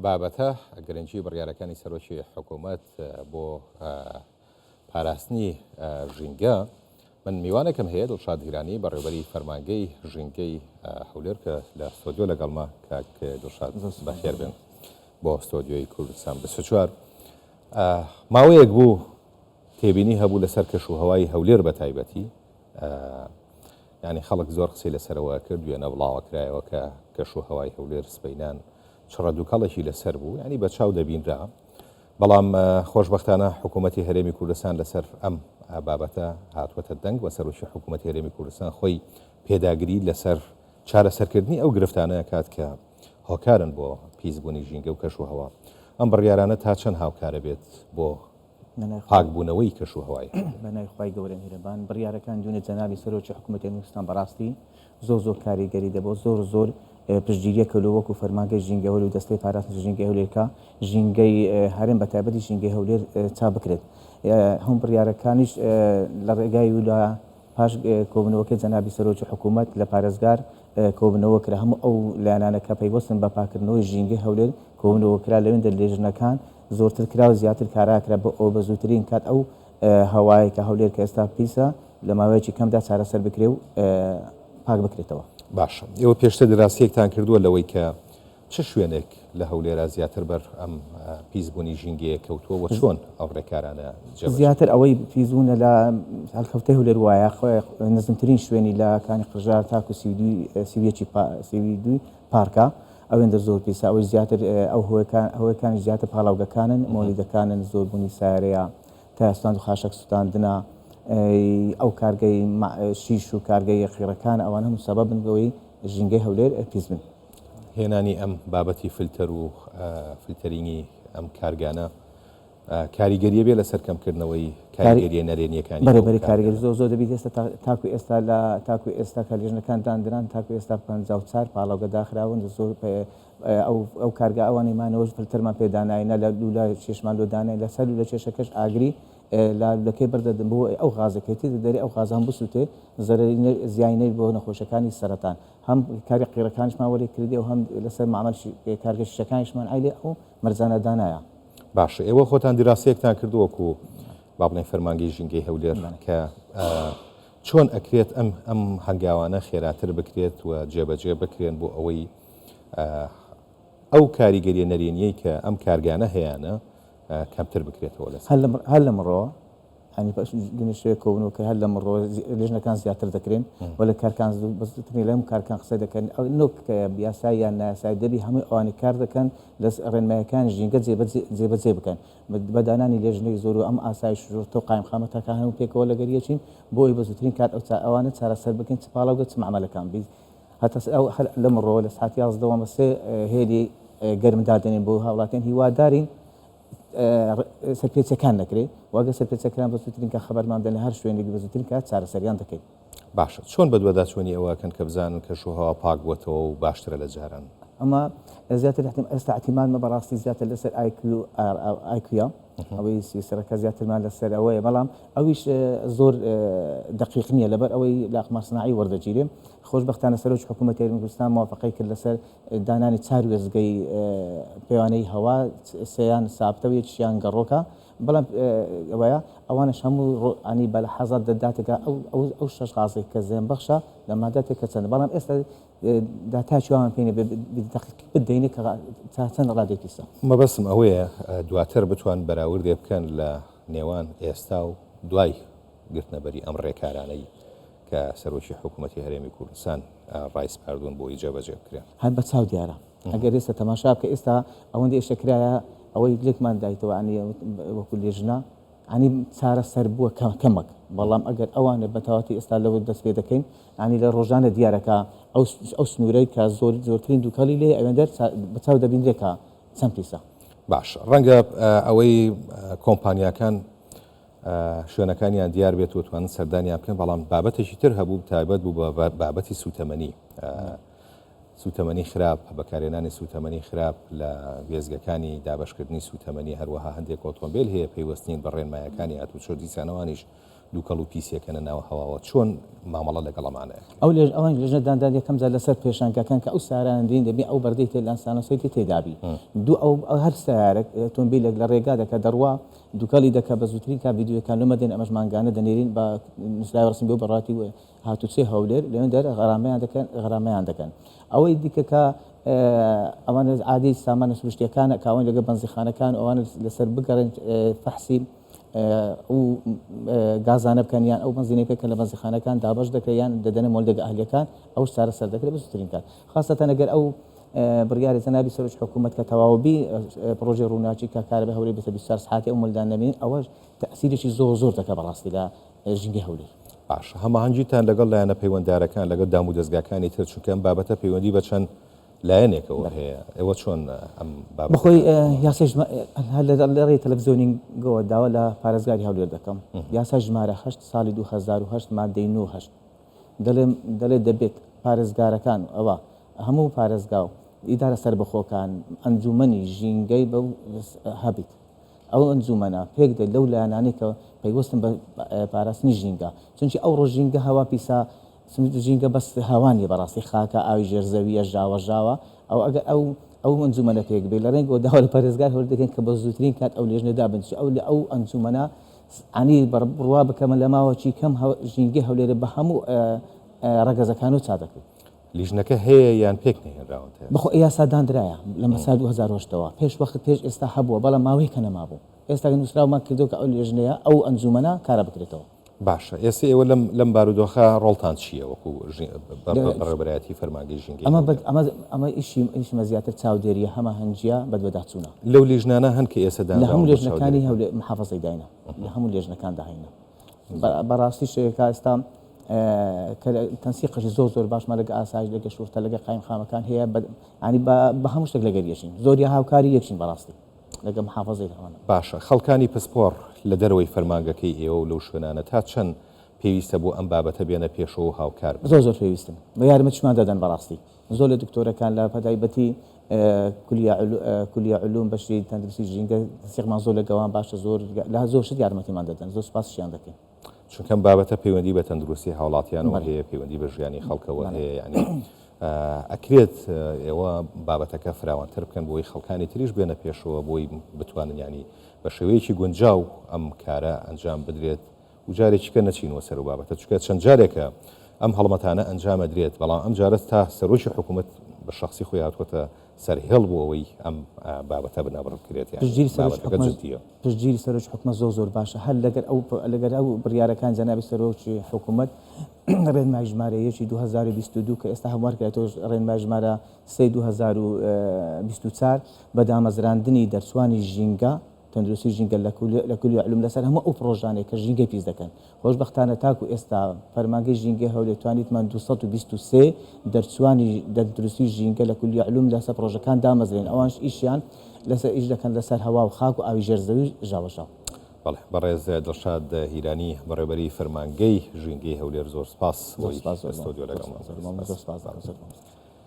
بابەتە، گرنگی بڕیارەکانی سەرۆکی حکوومەت بۆ پاراستنی ژینگە، من میوانێکم هەیە دڵشاد هیرانی بەڕێوبەری فەرمانگەی ژینگەی هەولێر کە لە ستۆدیۆ لەگەڵمە. کاک دڵشاد بەخێر بێن بۆ ستۆدیۆی کوردستان 24. ماوەیەک بوو تێبینی هەبوو لەسەر کەش و هەوای هەولێر بە تایبەتی، یانی خەڵک زۆر قسەی لەسەرەوە کرد، وێنە بڵاوەکرایەوە کە کەش و هەوای هەولێر سبەینان چڕە دووکەڵێکی لەسەر بوو، یانی بە چاو دەبینرا. بەڵام خۆشبەختانە حکوومەتی هەرێمی کوردستان لەسەر ئەم بابەتە هاتووەتە دەنگ و سەرۆکی حکوومەتی هەرێمی کوردستان خۆی پێداگری لەسەر چارەسەرکردنی ئەو گرفتانە ئەکات کە هۆکارن بۆ پیسبوونی ژینگە و کەش و هەوا. ئەم بڕیارانە تا چەند هاوکارە بێت بۆ پاکبوونەوەی کەش و هەوای هەولێر؟ بە ناوی خوای گەورە میهرەبان. بڕیارەکان دوێنێ جەنابی سەرۆکی حکوومەتی هەرێمی کوردستان بەڕاستی زۆر زۆر کاریگەری دەبۆ زۆر زۆر پشتگیریە کردو وەکو فەرمانگەی ژینگە هەولێر و دەستەی پاراستنی ژینگەی هەولێر کە ژینگەی هەرێم بە تایبەتی ژینگەی هەولێر چاک بکرێت هەم بڕیارەکانیش لە ڕێگای و لە پاش کۆبوونەوەکەی جەنابی سەرۆکی حکوومەت لە پارێزگار کۆبوونەوە کرا هەموو ئەو لایەنانە کە پەیوەستن بە پاکردنەوەی ژینگەی هەولێر کۆبوونەوە کرا لەوێندە لێژنەکان زۆرتر کرا و زیاتر کارا کرا بۆ ئەوە بە زووترین کات ئەو هەوایەی کە هەولێر کە ئێستا پیسە لە ماوەیەکی کەمدا چارەسەر بکرێ و پاک بکرێتەوە. باشە ئێوە پێشتر دراسەیەکتان کردووە لەوەی کە چ شوێنێک لە هەولێرا زیاتر بەر ئەم پیسبوونی ژینگەیە کەوتووە و چۆن ئەو ڕێکارانە جێبەجێ زیاتر ئەوەی پیسبوونە لە هەڵکەوتەی هەولێر وایە نزمترین شوێنی لە کانی قرژار تاکو 32 32 پارکە ئەوێندە زۆر پیسە ئەوەی زیاتر ئەو هۆیەکانی زیاتر پاڵاوگەکانن مۆلیدەکانن زۆربوونی سارەیە تایە سوتاند و خاشاک سوتاندنە ئەو کارگەی شیش و کارگەی قیڕەکان ئەوانە هەموو سەبەبن بەوەی ژینگەی هەولێر پیس بن. هێنانی ئەم بابەتی فلتەر و فلتەرینگی ئەم کارگانە کاریگەریە بێ لەسەر کەمکردنەوەی کاریگەریە نەرێنیەکانی بەرێ بەرێ کاریگەری زۆر زۆر دەبیت ئێستا تاکو ئێستا لە تاکو ئێستا کە لیژنەکان داندران تاکو ئێستا 54 پاڵاوگە داخراون زۆر ئەو ئەو کارگا ئەوانەی مانەوەش فلتەرمان پێ داناینە لە لولە کێشمان لۆ داناین لەسەر لولە کێشەکەش ئاگری لە لولەکەی بەردەدەن بۆ ئەو غازەکەی تێ دەرێ ئەو غازە هەم بسووتێ زەرەری زیانی نەبێت بۆ نەخۆشەکانی سەرەتان هەم کاری قیڕەکانیشمان وەرێ کردی و هەم لەسەر مەعمەل کارگە شیشەکانیشمان ئای لێ ئەو مەرجانە دانایە. باشە ئێوە خۆتان دیراسەیەکتان کردووە وەکو با بڵێین فەرمانگەی ژینگەی هەولێر کە چۆن ئەکرێت ئەم ئەم هەنگاوانە خێراتر بکرێت و جێبەجێ بکرێن بۆ ئەوەی ئەو کاریگەریە نەرێنیەی کە ئەم کارگانە هەیانە کەمتر بکرێتەوە لەسەر. هەر لەمڕۆوە یانی پاش دوێنێ شەوێ کۆبوونەوە کرا هەر لەمڕۆوە لیژنەکان زیاتر دەکرێن و لە کارکان بە زووترین لە هەموو کارکان قسە دەکەن ئەو نۆک کە یاسایی یان نایاسایی دەبی هەموو ئەوانەی کار دەکەن لە ڕێنمایەکانی ژینگە جێبەجێ بکەن بە دانانی لێژنەی زۆر و ئەم ئاسایش و شوڕتە و قایمقامەتەکان هەموو پێکەوە لەگەر یەکین بۆ ئەوەی بە زووترین کات ئەو ئەوانە چارەسەر بکەین چ پاڵاوگە چ مەعمەلەکان بیت هەتا هەر لەمڕۆوە لە ساعەت یازدەوە بە سێ هێلی گەرم دادەنێن بۆ هاوڵاتیان هیوادارین سەرپێچەکان نەکرێ و ئەگەر سەرپێچەکران بە زووترین کات خەبەرمان بدەن لە هەر شوێنێک بە زووترین کات چارەسەریان دەکەین. باشە چۆن بەدواداچوونی ئەوە ئەکەن کە بزانن کەشوهەوا پاک بووەتەوە و باشترە لە جاران؟ ئەمە زیاتر ئێستا ئیعتیمادمە بەڕاستی زیاتر لەسەر ئایکیو ئایکیوە ئەوەی سویسرەکە زیاترمان لەسەر ئەوەیە بەڵام ئەویش زۆر دقیق نییە لەبەر ئەوەی لە ئەقمار سناعی وەردەگیرێ خۆشبەختانە سەرۆکی حکوومەتی هەرێمی کوردستان موافقەی کرد لەسەر دانانی چار وێستگەی پێوانەی هەوا سێیان سابتە و یەکیشیان گەڕۆکە بەڵام ئەوەیە ئەوانش هەموو ڕۆ ئەنی بە لەحەزات دەداتێکە ئەو ئەو شەش غازێک کە زیانبەخشە لە ماداتێک کە چەندە بەڵام ئێستا داتای وامان پێ نییە دەقیق بدەینێ کە تا چەند ڕادەی پیسە. مەبەستم ئەوەیە دواتر بتوان بەراوردێ بکەن لە نێوان ئێستا و دوای گرتنەبەری ئەم ڕێکارانەی کە سەرۆکی حکوومەتی هەرێمی کوردستان ڕایسپاردوون بۆی جێبەجێ بکرێن. هەر بە چاو دیارە ئەگەر ئێستا تەماشا بکە ئێستا ئەوەندە ئێشە کرایە ئەوەی لێکمان دایتەوە ئەنی وەکو لێژنە ئەنی چارەسەر بووە کەمەک بەڵام ئەگەر ئەوانە بەتەواتی ئێستا لەوە دەست پێ دەکەین ئەنی لە ڕۆژانە دیارەکە ئەو ئەو سنوورەی کە زۆر زۆرترین دووکەڵی لێ ئەوێندەر بە چاو دەبینرێت کە چەند پیسە. باش ڕەنگە ئەوەی کۆمپانیاکان شوێنەکانیان دیار بێت و توانن سەردانیان بکەن بەڵام بابەتێکی تر هەبوو تایبەت بوو بە بابەتی سوتەمەنی سوتەمەنی خراپ بەکارێنانی سوتەمەنی خراپ لە وێزگەکانی دابشکردنی سوتەمەنی هەروەها هەندێک ئۆتۆمبیل هەیە پەیوەستین بە ڕێنمایەکانی هاتوچۆ دیسانەوانیش. دووکەڵ و پیسیەکەنە ناو هەواوە چۆن مامەڵە لەگەڵ ئەمانە ئەکرێت؟ ئەو لێژ ئەوان لێژنە دانران یەکەم جار لەسەر پێشانگاکان کە ئەو سەیارانە دێن دەبێ ئەو بەردەی تێ لانسانۆسەی تێ تێدابی دوو ئەو هەر سەیارەک ئۆتۆمبیلێک لە ڕێگا دەکا دەڕوا دووکەڵی دەکا بە زووترین کات ڤیدیۆیەکان لۆمە دێن ئەمەش مانگانە دەنێرین بە نووسراوی ڕەسمی بۆ بەڕاتی هاتوچۆی هەولێر لەوێن دەر غەرامەیان دەکەن غەرامەیان دەکەن ئەوەی دیکە کە ئەوانە عادی سامانە سروشتیەکانە کە ئەوان لەگە بەنزیخانەکان ئەوانە لەسەر بگەڕێن فەحسی ئەو گازانە بکەن یان ئەو بەنزینەی بکەن کە لە بەنزیخانەکان دابەش دەکرێت یان دەدەنە مۆلدەگە ئەهلیەکان ئەوش چارەسەر دەکرێت بە زووترین کات خاصەتەن ئەگەر ئەو بڕیاری جەنابی سەرۆکی حکوومەت کە تەواو بی پڕۆژەی ڕووناکی کە کارەبای هەولێر بێتە 24 سەعاتی ئەو مۆلدان نەمێنن ئەوەش تەئسیرێکی زۆر زۆر دەکات بەڕاستی لە ژینگەی هەولێر. باشە هەماهەنگیتان لەگەڵ لایەنە پەیوەنددارەکان لەگەڵ دامودەزگاکانی تر چونکە ئەم بابەتە پەیوەندی بە چەند لایەنێکەوە هەیە ئێوە چۆن ئەم بابەتە بەخۆی یاسای هەر لە ڕێی تەلەفزیۆنینگەوە داوا لە پارێزگاری هەولێر دەکەم یاسای ژمارە هەشت ساڵی 2008 مادەی نۆ هەشت دەڵێم دەڵێ دەبێت پارێزگارەکان و ئەوە هەموو پارێزگا و ئیدارە سەربەخۆکان ئەنجومەنی ژینگەی بەو هەبیت ئەو ئەنجومەنە پێک دێت لەو لایەنانەی کە پەیوەستن بە پاراستنی ژینگە چونکی ئەوڕۆ ژینگە هەوا پیسە ژینگە بەس هەوا نیە بەڕاستی خاکە ئاوی ژێر زەویە ژاوە ژاوە ئەو ئەگەر ئەو ئەو ئەنجومەنە پێک بێ لە ڕێنگەوە داوا لە پارێزگار هەولێر دەکەین کە بە زووترین کات ئەو لێژنە دابنرێت ئەو لە ئەو ئەنجومەنە عنی بڕوا بکەمە لە ماوەکی کەم ژینگەی هەولێرە بە هەموو ڕەگەزەکان و چا دەکرێت. لیژنەکە هەیە یان پێک نەهێنراون تا ئێستا؟ بەخۆ یاسا داندرایە لە مەسای 2008 ەوە پێش وەخت پێش ئێستا هەبووە بەڵام ماوەیەکە نەمابوو ئێستا نووسراومان کردووە کە ئەو لێژنەیە ئەو ئەنجومەنە کارا بکرێتەوە. باشە ئێستا ئێوە لەم لەم بارودۆخە ڕۆڵتان چییە وەکو بەڕێوەبەرایەتی فەرمانگەی ژینگەی ئەمە بە ئەمە ئەمە ئیشی ئیشمە زیاتر چاودێریە هەماهەنگیە بەدواداچوونە. لەو لیژنانە هەن کە ئێستا لە دانراون هەموو بۆ لێژنەکانی چاودێریکردن؟ هەولێر محافەزەی داینە لە هەموو لێژنەکاندا هەینە بەڕاستیش کە ئێستا کە تەنسیقەشی زۆر زۆر باشمان لەگە ئاسایش لەگە شورتە لەگە قایمقامەکان هەیە ینی بە هەموو شتێک لەگەر یەکین زۆر یا هاوکاری یەکین بەڕاستی لەگە محافەزەی ئەوانە. باشە خەڵکانی پسپۆڕ لە دەرەوەی فەرمانگەکەی ئێوە و لەو شوێنانە تا چەند پێویستە بۆ ئەم بابەتە بێنە پێشەوە و هاوکار بن؟ زۆر زۆر پێویستن و یارمەتیشمان دەدەن بەڕاستی زۆر لە دکتۆرەکان لە بەتایبەتی کولیە علوم بەشی تەندروستی ژینگە تەنسیقمان زۆر لە گەوان باشە زۆر لە زۆر شت یارمەتیمان دەدەن زۆر سوپاسیشیان دەکەین. چونکە ئەم بابەتە پەیوەندی بە تەندروستی هاوڵاتیانەوە هەیە، پەیوەندی بە ژیانی خەڵکەوە هەیە، یانی ئەکرێت ئێوە بابەتەکە فراوانتر بکەن بۆی خەڵکانی تریش بێنە پێشەوە بۆی بتوانن ینی بە شێوەیەکی گونجاو ئەم کارە ئەنجام بدرێت و جارێکی کە نەچینەوە سەر و بابەتە چکە چەند جارێکە ئەم هەڵمەتانە ئەنجامە درێت بەڵام ئەم جارە تا سەرۆکی حکوومەت بە شخصی خۆی هاتووەتە سەر هێڵ بۆ ئەوەی ئەم بابەتە بنەبڕ بکرێت یانی پشتگیری سەرۆکی بابەتەکە حکومەت جدییە. پشتگیری سەرۆکی حکومەت زۆر زۆر باشە هەر لەگەر ئەو لەگەر ئەو بڕیارەکان جەنابی سەرۆکی حکومەت ڕێنمای ژمارە یەکی 2022 کە ئێستا هەموار کرایەوە ڕێنمای ژمارە سێ 2024 بە دامەزراندنی دەرچوانی ژینگە تەندروستی ژینگە لە کولیە علوم لەسەر هەموو ئەو پڕۆژانەی کە ژینگەی پیس دەکەن. خۆشبەختانە تاکو ئێستا فەرمانگەی ژینگەی هەولێر توانیتمان 223 دەرچوانی تەندروستی ژینگە لە کولیە علوم لەسەر پڕۆژەکان دامەزرێن ئەوانش ئیشیان لەسەر ئیش دەکەن لەسەر هەوا و خاک و ئاوی ژێر زەوی و ژاوەژاو. بەڵێ بەڕێز دڵشاد هیرانی بەڕێوبەری فەرمانگەی ژینگەی هەولێر زۆر سپاس زۆر بۆی سپاس لە زۆر ستۆدیۆ لەگەڵمان زۆر بووی. سپاس سپاس. زۆر.